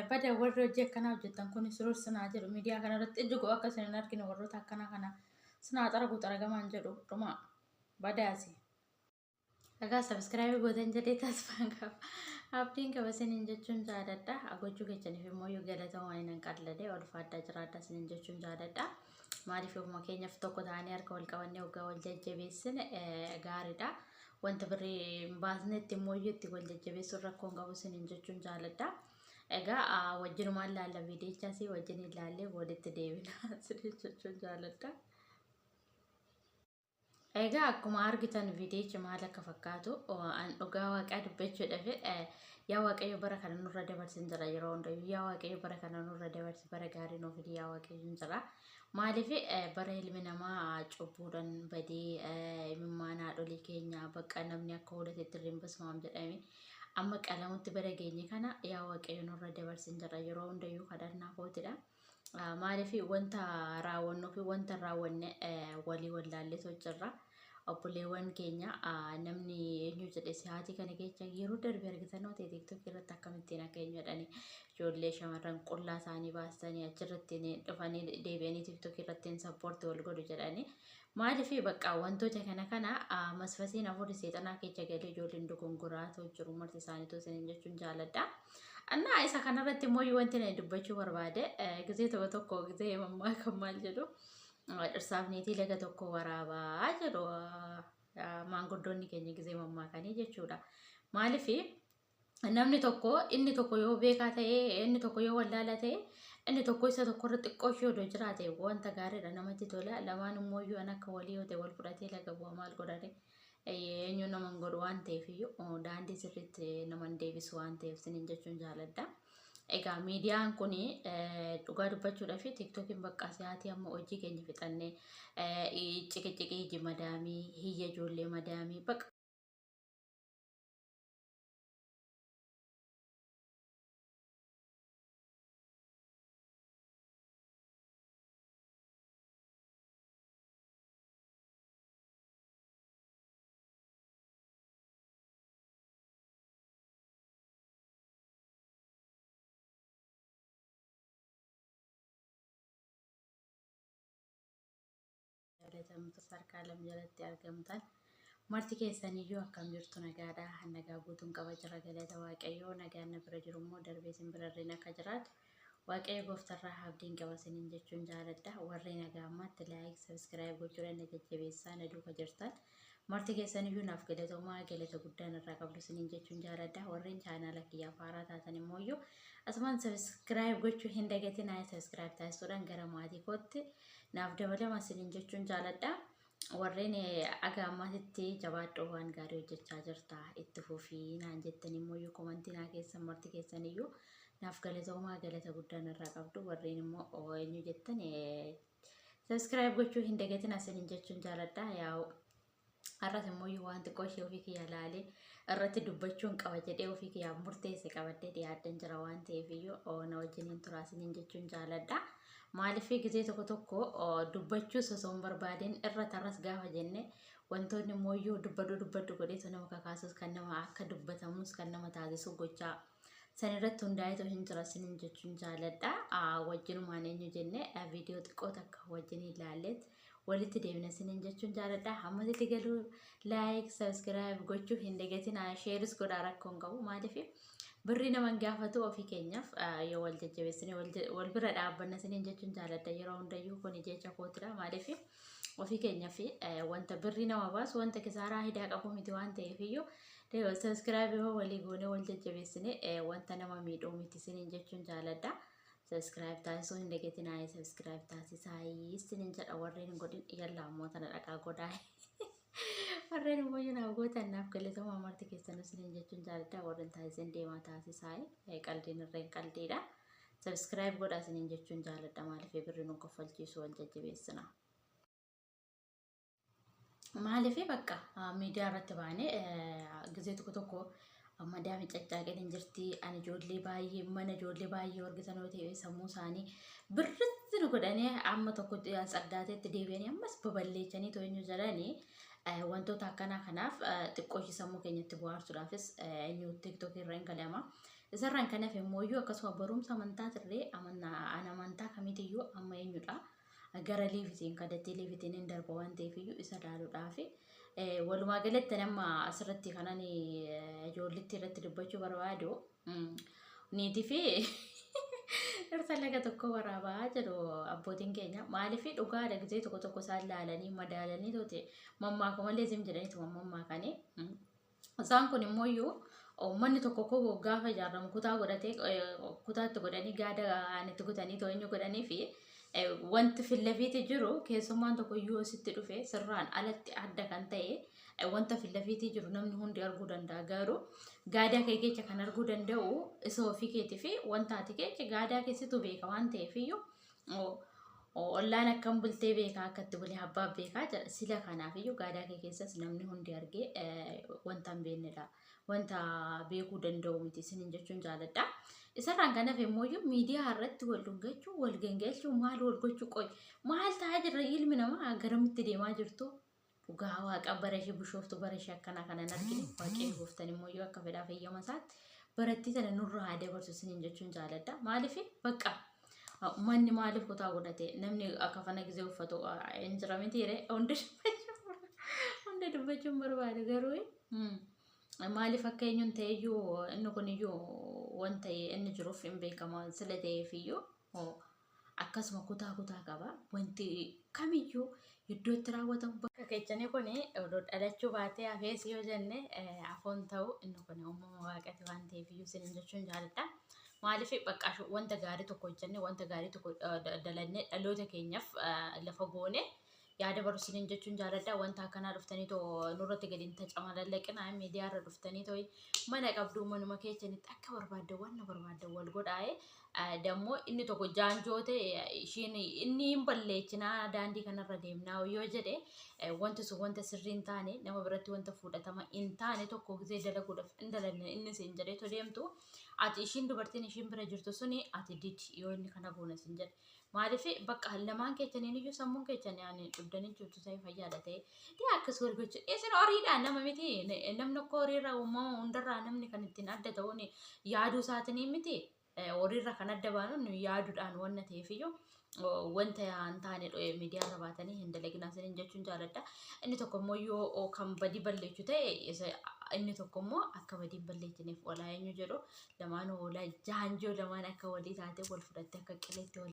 Bada warri hojii akkanaa hojjetan kun surur sinaa jedhu miidiyaa kanarratti ijji goo akka isin hin argine warroota akkanaa kana sinaa xaragu xaragamaan jedhu dhuma badaasi. Egaa sabiskiraayibii gootan jedhee tasfaan qaba. Abdiin qaba isiniin jechuun jaaladha. Gochuu keessaniif immoo yoo galata waan hin qalladee ulfaadhaa jiraadha isiniin jechuun jaaladha. Maaliif ofuma keenyaaf tokko ta'anii harka wal qabannee waggaa wal jajjabeessine gaariidha. Wanta birrii hin baasnetti immoo itti wal jajjabeessuun rakkoo hin qabu isiniin jechuun jaaladha. Egaa wajjinumaan laalla viidiyichaas wajjin ilaallee walitti deebina isiniin jechuun jaaladha. Egaa akkuma argitan viidiyichi maal akka fakkaatu an dhugaa waaqaa dubbachuudhaaf yaa Waaqayyo bara kana nurra dabarsin jira yeroo hundayyuu yaa Waaqayyo bara kana nurra dabarsi bara gaarii nuuf fidi yaa Waaqayyo jira. Maaliif bara ilmi namaa cubbuudhaan badee imimmaan haadholii keenya bakka namni akka hoolatetti rimbasmaam jedhame amma qalamutti bara geenye kana yaa Waaqayyo nurra dabarsin jira yeroo hundayyuu kadhannaa kootidha. Maaliif wanta raawwannuu fi wanta hin raawwanne walii wallaalleetu jirra. Obboleewwan keenya namni eenyu jedhe sa'aatii kana keessa yeroo darbe argitan ta'e TikTok irratti akkamittiin akka eenyu jedhanii ijoollee shamarran qullaa isaanii baasanii achirratti dhufanii deebi'anii TikTok irratti sappoortii wal godhu jedhanii. Maaliif bakka wantoota kana kana masfasiin hafuurri seexanaa keessa galee ijoolleen dogongoraatoo jiru marti isaaniitu isiniin jechuun jaaladha. Annaa isa kanarratti immoo wanti ani dubbachuu barbaade gisee tokko tokko gisee mammaa kan maal jedhu dhirsaaf niitii laga tokko waraabaa jedhu maanguddoonni keenya gisee mammaakanii jechuudha. Maaliif namni tokko inni tokko yoo beekaa ta'e inni tokko yoo wallaala ta'e inni tokko isa tokkorra xiqqoo ishee odoo jiraate wanta gaariidha namatti tola. Lamaan immoo iyyuu an akka walii yoo ta'e wal fudhatee laga bu'a maal godhani eenyu nama hin godhu waan ta'eef iyyuu daandii sirriitti nama hin deebisu waan ta'eef isiniin jechuun jaaladha. Egaa miidiyaan kun dhugaa dubbachuudhaaf TikTokiin bakka sa'aatii amma hojii keenya fixannee ciqiciqii iji madaamii hiyya ijoollee madaamii bakka jaalatamtu sarkaa jalatti argamtan marti keessaniyyuu akkam jirtu nagaadha. Nagaa guutuun qaba jira galata Waaqayyoo. Nagaan na bira jiru immoo darbee isin birarreen akka jiraatu Waaqayyo gooftarraa abdiin qaba isiniin jechuun jaaladha. Warri nagaa ammaatti like subscribe gochuudhaan na jajjabeessaa na duuka jirtan marti keessaniyyuu naaf galatoomaa galata guddaan irraa qabdu isiniin jechuun jaaladha. Warreen chaanaala kiyyaaf haaraa taatan immoo iyyuu asumaan subscribe gochuu hin dagatinaa subscribe taasisuudhaan gara maatii kootti naaf dabalama isiniin jechuun jaaladha. Warreen aga ammaatitti jabaadhoo waan gaarii hojjechaa jirta itti fufii naan jettan immoo iyyuu komantii naa keessan marti keessan iyyuu naaf galatoomaa galata guddaan irraa qabdu. Warreen immoo eenyu jettan subscribe gochuu hin dagatin isiniin jechuun jaaladha. Yaa'u har'as immoo iyyuu waan xiqqoo ishee ofii kiyya laalee irratti dubbachuun qaba jedhee ofii kiyyaaf murteesse qabadhee dhiyaadhan jira waan ta'eef iyyuu na wajjiniin turaa isiniin jechuun jaaladha. Maaliif gisee tokko tokko dubbachuus osoo hin barbaadin irra tarras gaafa jenne wantoonni immoo iyyuu dubbadhu dubbadhu godheetu nama kakaasus kan nama akka dubbatamus kan nama taasisu gochaa san irratti hundaa'etu hin jira isiniin jechuun jaaladha. Wajjinumaan eenyu jenne viidiyoo xiqqoo takka wajjin ilaalleet walitti deebina isiniin jechuun jaaladha. Hammasitti galuu like subscribe gochuu hin dagatinaa shareis godhaa rakkoo hin qabu. Maaliif birrii nama hin gaafatu ofii keenyaaf yoo wal jajjabeessine wal bira dhaabbanna isiniin jechuun jaaladha. Yeroo hundayyuu kun jecha kootidha. Maaliif ofii keenyaaf wanta birrii nama baasu wanta kisaaraa hidaa qabu miti waan ta'eef iyyuu subscribe yoo walii goone wal jajjabeessine wanta nama miidhuu miti isiniin jechuun jaaladha. Subscribe taasisuu hin dagatinaa subscribe taasisaa isiniin jedha. Warreen hin godhin yallaa ammoo tana dhaqaa godhaa. Warreen immoo naaf gootan naaf galatoomaa marti keessanuu isiniin jechuun jaaladha. Warreen taasisan deemaa taasisaa qaldiin irreen qaldiidha. Subscribe godhaa isiniin jechuun jaaladha. Maaliif birri nu kaffalchiisu wal jajjabeessina. Maaliif bakka miidiyaa irratti baanee gisee tokko tokko madaami caccaaqeen hin jirti. Ani ijoollee baay'ee mana ijoollee baay'ee argitan yoo ta'e sammuu isaanii birritti nu godhanii amma tokko tsaddaateetti deebi'anii ammas baballeechanii too'eenyu jedhanii wantoota akkanaa kanaaf xiqqoo ishee sammuu keenyatti bohaarsuudhaafis eenyu TikTok irra hin galama. Isarraan kan hafe immoo akkasuma barumsa amantaatirree amantaa kamiitiyyuu amma eenyudha. Gara liifitiin kallattii liifitiin hin darba waan ta'eef iyyuu isa ilaaluudhaaf. Walumaa galatti nama asirratti kanan ijoollitti irratti dubbachuu barbaadu niitii fi dhirsa laga tokko waraabaa jedhu abbootiin keenya. Maaliif dhugaadha gisee tokko tokko isaan laalanii madaalanii toote mammaakuma malee zim jedhaniitu mammaakanii. Isaan kun immoo iyyuu uummanni tokko koo gaafa ijaaramu kutaa godhatee kutaatti godhanii gaada itti kutanii too'inyu godhanii fi wanti fillafiiti jiru keessummaan tokko yoo sitti dhufe sirraan alatti adda kan ta'e wanta fillafiitii jiru namni hundi arguu danda'a. Garuu gaadaa kee keessa kan arguu danda'u isa ofii keetii fi wanta ati keessa gaadaa keessattuu beeka waan ta'eef iyyuu ollaan akkam bultee beekaa akka itti bulee abbaa beekaa jedha. Sila kanaaf iyyuu gaadaa kee keessas namni hundi argee wanta hin beeknedha. Wanta beekuu danda'u miti isiniin jechuun jaaladha. Isarraan kan hafe immoo miidiyaa irratti wal dhungachuu, wal gangalchuu, maal wal gochuu qoy maal ta'aa jirra ilmi namaa garamitti deemaa jirtu? Dhugaa waaqa bara ishee bushooftu bara ishee akkanaa kana hin argine. Waaqayyo gooftaan immoo yoo akka fedhaa fayyama isaatti barattii sana nurra haa dabarsu isiniin jechuun jaaladha. Maaliif bakka manni maaliif kutaa godhate namni akka fana gizee uffatu hin jira mitiire hunda dubbachuun barbaadu garuu maaliif akka eenyuun ta'eyyuu inni kun iyyuu wanta inni jiruuf hin beekama sila ta'eef iyyuu akkasuma kutaa kutaa qaba. Wanti kamiyyuu iddoo itti raawwatamu. Bakka keechanii kun odoo dhalachuu baatee hafees yoo jenne afoon ta'u inni kun uumama waaqati waan ta'eef iyyuu isiniin jechuun jaaladha. Maaliif bakka wanta gaarii tokko hojjenne wanta gaarii tokko dalannee dhaloota keenyaaf lafa goone yaada baru isiniin jechuun jaaladha. Wanta akkanaa dhuftanii too nurratti gadi hin tacamalallaqinaa miidiyaa irra dhuftanii too mana qabduu manuma keessanitti akka barbaaddan wanna barbaaddan wal godhaa'e. Dammoo inni tokko jaanjoo ta'e ishiin inni hin balleechinaa daandii kanarra deemnaa yoo jedhe wanti sun wanta sirrii hin taane nama biratti wanta fudhatama hin taane tokko gisee dalaguudhaaf hin dalanne inni siin jedheetu deemtu ati ishiin dubartiin ishiin bira jirtu suni ati didi yoo inni kana goona siin jedhe. Maaliif bakka lamaan keessaniin iyyuu sammuun keessan yaani dhugdanii jirtu ta'e fayyaadha ta'e yaa akkas wal gochuu isin horiidhaan nama miti namni akka horiirraa uumama hundarraa namni kan ittiin adda ta'uun yaaduu isaatiin miti horiirra kan adda baanu nu yaaduudhaan wanna ta'eef iyyuu wanta hin taane miidiyaa irra baatanii hin dalaginaa isiniin jechuun jaaladha. Inni tokko immoo yoo kan badii balleechu ta'e inni tokko immoo akka badii hin balleessineef olaa eenyu jedhu lamaan hoolaa jaanjoo lamaan akka walii taate wal fudhatte akka qileetti wal.